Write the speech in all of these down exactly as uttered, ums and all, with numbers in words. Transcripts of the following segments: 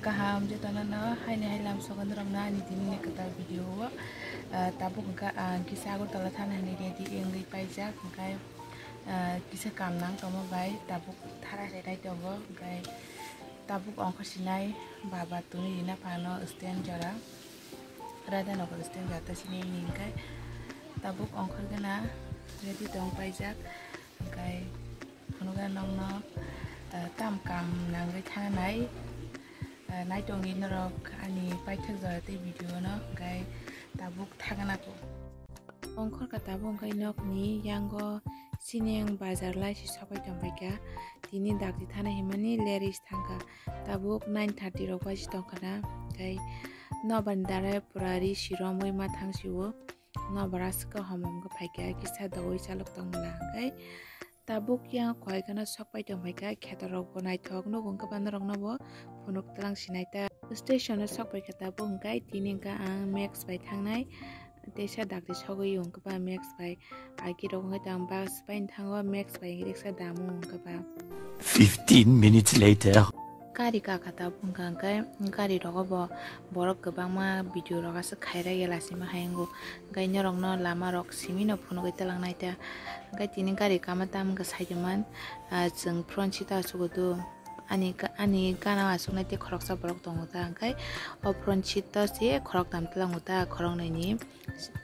Kaham jotono no haini hai lam sogo norokno ani tini ni kwtal video o. Ah, tabuk hwnkha ang kisa Agartala thana hinwi ready wngwi paijak, hwnkhe, ah, kisa kam nang tongma bai tabuk thara hinwi nai tongo, hwnkhe tabuk ongkhor sinai baba tuni rina phano stand jora, Radha Nagar stand jora ta sini wngwi hwnkhe tabuk ongkhor gana ready tong paijak, hwnkhe phunukna nokno, ah, tam kam nangwi thanai. Ah, naitongi norok ani paithak jora tei video no, hwnkhe tabuk thangna ko. Ongkhorkha tabuk hwnkhe nokni yango sini ang bazar lai si sokbai tongphaikha. Tini dakti thana himani leris thangkha. Tabuk nine thirty rok baji tongkhana. Hwnkhe nobar ni dare pura ri si romwi ma thang sio. Nobar aswk kaham wngkha phaikha kisa dogwi chalok tongmani hwnkhe. Tabuk yang koi gana sok pai tong phaikha, kheto rok bo naithok nugo, hwnkhe ba norok no bo phunuk twlang sinai ta. Station o sok paikha tabuk, hwnkhe tini hwnkhe ang Max bai thangnai, teisa dakti sogwi hwnkhe ba Max bai agi rok hwnkhe tang bus bai thango, Max bai riksa damo hwnkhe ba. Fifteen minutes later. Gari kakha tabuk hwnkha hwnkhe gari rogo bo borok kwbangma video rok aswk khairaya lasima hai wngo. Hwnkhe norokno lama rok simi no phunugwi twlangnai ta. Hwnkhe tini gari kama tamo wngkha saijaman, ah, chwng front seat o achugwi do. Ani ga-, ani gana o achuknai tei khoroksa borok tongo ta. Hwnkhe o front seat o se khoroktham twlango ta, khoroknwi ni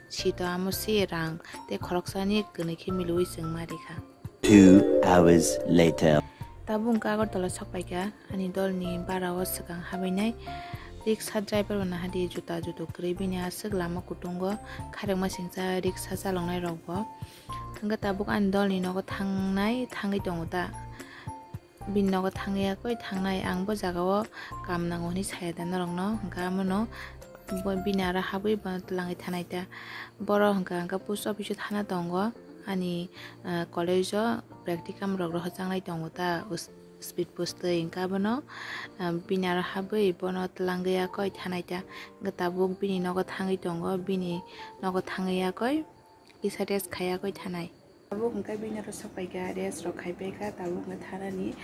seat o amo se rang tei khoroksani kwnwi khe milwi chwng ma rikha. Two hours later. Tabuk hwnkhe Agartala sok paikha, ani dolni bara o swkang habainai riksa driver bo nahardi juta jutu kwrwi bini aswk lama kutungo kharengma singcha riksa chaloknai rok bo. Hwnkhe tabuk ani dolni nogo thangnai thangwi tongo ta, bini nogo thangwi yakwi thangnai, ang bo jaga o kam nango hinwi saya da norokno, hwnkhe amono bo bini aro habwi bono twlangwi thanai ta. Boro hwnkha hwnkhe post office o thana tongo. Ani, ah, college o practicum rok rohorjaknai tongo ta, us-, speed post twi hwnkha bono, ah, bini aro habwi bono twlangwi yakwi thanai ta. Hwnkhe tabuk bini nogo thangwi tongo, bini nogo thangwi yakwi kisa rest khai yakwi thanai. Tabuk hwnkhe bini aro sok paikha, rest rok khai paikha, tabuk hwnkhe thanani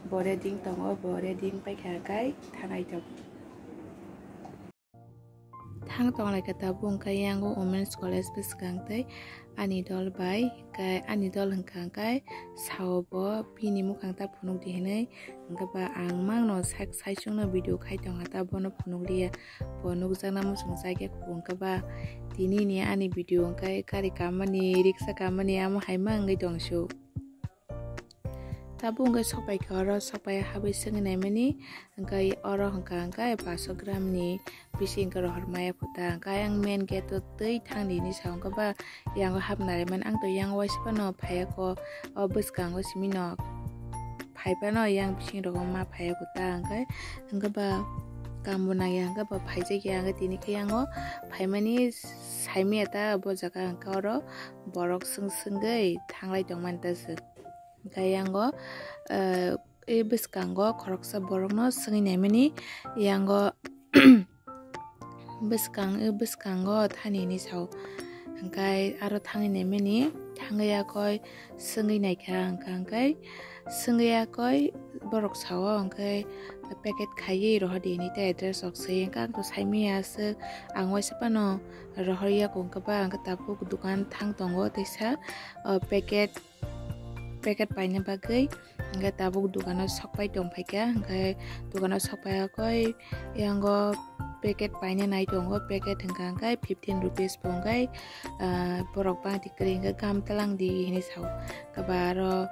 bo ready tongo, bo ready paikha hwnkhe thanai tongo. Thang tonglaikha tabuk hwnkhe yango Women's College bwskang tei ani dol bai, hwnkhe ani dol hwnkha hwnkhe sao bo bini mukhang ta phunukdi hinwi, hwnkhe ba ang mangno sak saichungno video khai tongkha ta bono phunukliya, bo nukjakna muchungjak ya kho, hwnkhe ba tini ni ani video hwnkhe gari kamani, riksa kamani amo hai ma wngwi tongsu. Tabuk hwnkhe sok paikha oro, sok pai habwi swngwi naimani, hwnkhe oro hwnkha hwnkhe paanch sho gram ni bising hwnkhe rohor maya kho ta, hwnkhe ayang main gate o twi thangdi hinwi sa, hwnkhe ba yango hapna rimani, ang to yango waisa phano phaiya kho, o bwskango simi no phai phano yang bising rogo ma phaiya kho ta, hwnkhe, hwnkhe ba kam bo nangya, hwnkhe ba phaijakya, hwnkhe tini khe yango phaimani saimaya ta bo jaga, hwnkhe oro borok swng swngwi thanglai tongmani ta swk. Hwnkhe yango, eh, e bwskango khoroksa borokno swngwi naimani, yango bwskang, e bwskango thani hinwi sao. Hwnkhe aro thangwi naimani, thangwi yakoi swngwi naikha, hwnkha hwnkhe swngwi yakoi borok sao, hwnkhe packet khaiwi rohordi hinwi tei address rok swi, hwnkhe ang to saimaya aswk, ang waisa phano rohorya kho, hwnkhe ba hwnkhe tabuk dukan thang tongo teisa, o packet packet paina bagwi, hwnkhe tabuk dukano sokpai tongphaikha, hwnkhe dukano sokpai yakoi yango packet paina nai tongo, packet hwnkha hwnkhe fifteen rupees bo hwnkhe, ah, borok bangti kwrwi hwnkhe gam twlangdi hinwi sao, hwnkhe ba aro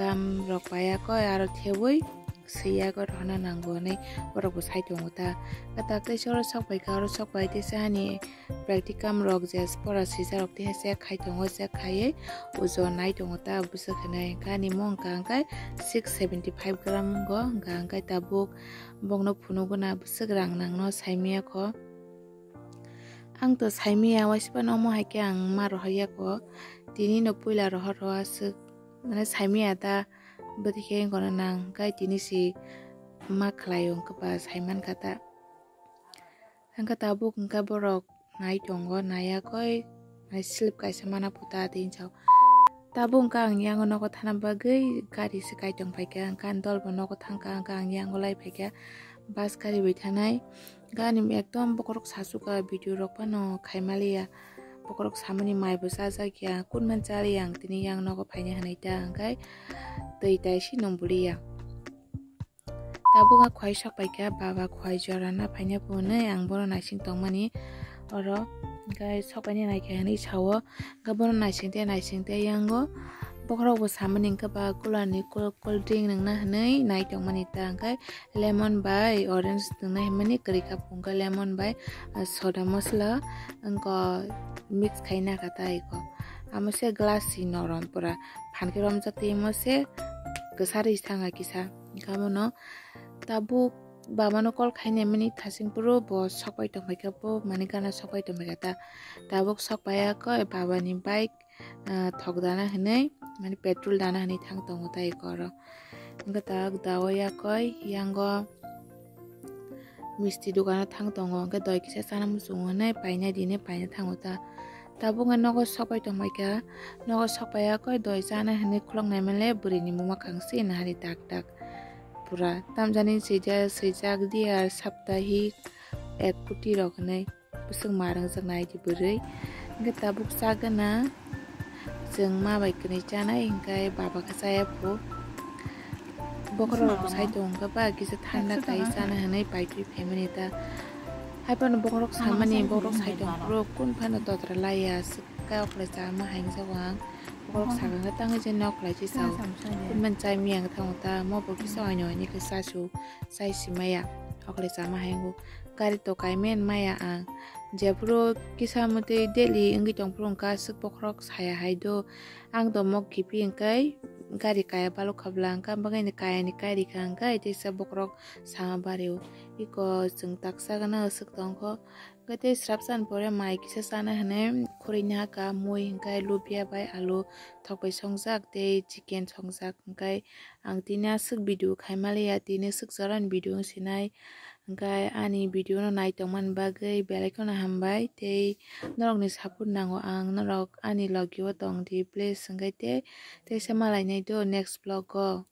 gam rok pai yakoi aro thebwi swi yakoi rohorna nango hinwi borok bo sai tongo ta. Kwtak teisa oro sokpaikha, oro sokpai teisa hani practicum rok je pora swijak rok teisa check khai tongo, check khaiwi ojon nai tongo ta bwswk hinwi. Hwnkhe ani mung hwnkha hwnkhe six seventy five gram go hwnkha hwnkhe tabuk bokno phunukgwna bwswk rang nangno saimaya kho. Ang to saimaya waisa phano omo hai khe ang ma rohorya kho. Tini no puila rohor rohor aswk mane saimaya ta bwtwi khe wngkha nang hwnkhe tini si ma khlaio hwnkhe ba saimankha ta. Hwnkhe tabuk hwnkhe borok nai tongo, nai yakoi, nai slip kaisa mana puta tei hinwi sao. Tabuk hwnkhe ang yango nogo thana bagwi gari se kai tongphaikha, hwnkhe ani dol bo nogo thangkha, hwnkhe ang yango laiphaikha. Bus kariwi thanai. Gani ekdom bokorok sasuka video rok phano khaimaliya. Bokorok samani maibo chajakya, kunman chaliya ang tini yang nogo phaina hinwi ta hwnkhe twi tai si nung buliya. Tabuk a khwai sok paikha, baba khwai jorana phaina phunwi ang bono naising tongmani oro. Hwnkhe sok paina naikha hinwi sao, hwnkhe bono naising te naising te yango. Bokhorok bo samani hwnkhe ba cooler ni cold, cold drink nungna hinwi nai tongmani ta, hwnkhe lemon bai orange nungna hinmani kwrwi kha phunukhe lemon bai, ah, soda mosla wngkha mix khaina kha ta iko. Amo se glass si norom pura phan khe romjak twi imo se kwsarwi thanga kisa. Hwnkhe abono tabuk babano call khainai mani thasing phuru bo sokpai tongphaikha, bo mani gana sokpai tongphaikha ta. Tabuk sokpaiya khe babani bike, ah, thok dana hinwi, mani petrol dana hinwi thang tongo ta eko oro. Hwnkhe ta dawai yakoi yango misti dogano thang tongo, hwnkhe doi kisa chana muchungo hinwi paina dini paina thango ta. Tabuk wngkha nogo sokpai tongpaikha, nogo sokpaiya khe doi chana hinwi khulok naimale bwrwini mwkhang se nahari tak tak. Pura tamjani swijak, swijak dia saptahik ek koti rok hinwi bwswk ma rwngjak naidi bwrwi. Hwnkhe tabuk chagana chwng ma bai kwnwi chanai, hwnkhe baba khe chaya phu. Bokhorok rok bo sai tongo hwnkhe ba kisa thanda kai chana hinwi paitwi phaimani ta. Haiphano bokhorok samani, bokhorok sai tongphuru kun phano totra laiya, swkha okle chama hai wngjago ang. Bokhorok saka hwnkhe tangwi je nok lai chi sao. Kunmani chai miyang thango ta, mo bo kisa oino oini khe chasu, chai si maya, okle chama hai wngo. Gari to kai men maya ang. Jephuru kisa mwtwi daily wngwi tongphuru wngkha swk bokhorok saya hai do. Ang do mok kiphilwi hwnkhe gari kaya balok kha bwla, hwnkhe bagwi ni kaya ni kai rikha hwnkhe teisa bokhorok sama bario. Iko chwng taksa gana swk tongkho. Hwnkhe tei swrapsa ni pore mai kisa chana hinwi khurui nahaka mui hwnkhe lubia bai alu thokbai songjak tei chicken songjak hwnkhe ang tini aswk video khaimaliya, tini swk jorani video wngsinai. Hwnkhe ani video no nai tongmani bagwi belai kheno hambai tei norokni support nango ang, norok ani logi o tongdi please hwnkhe tei teisa malainai do next vlog o.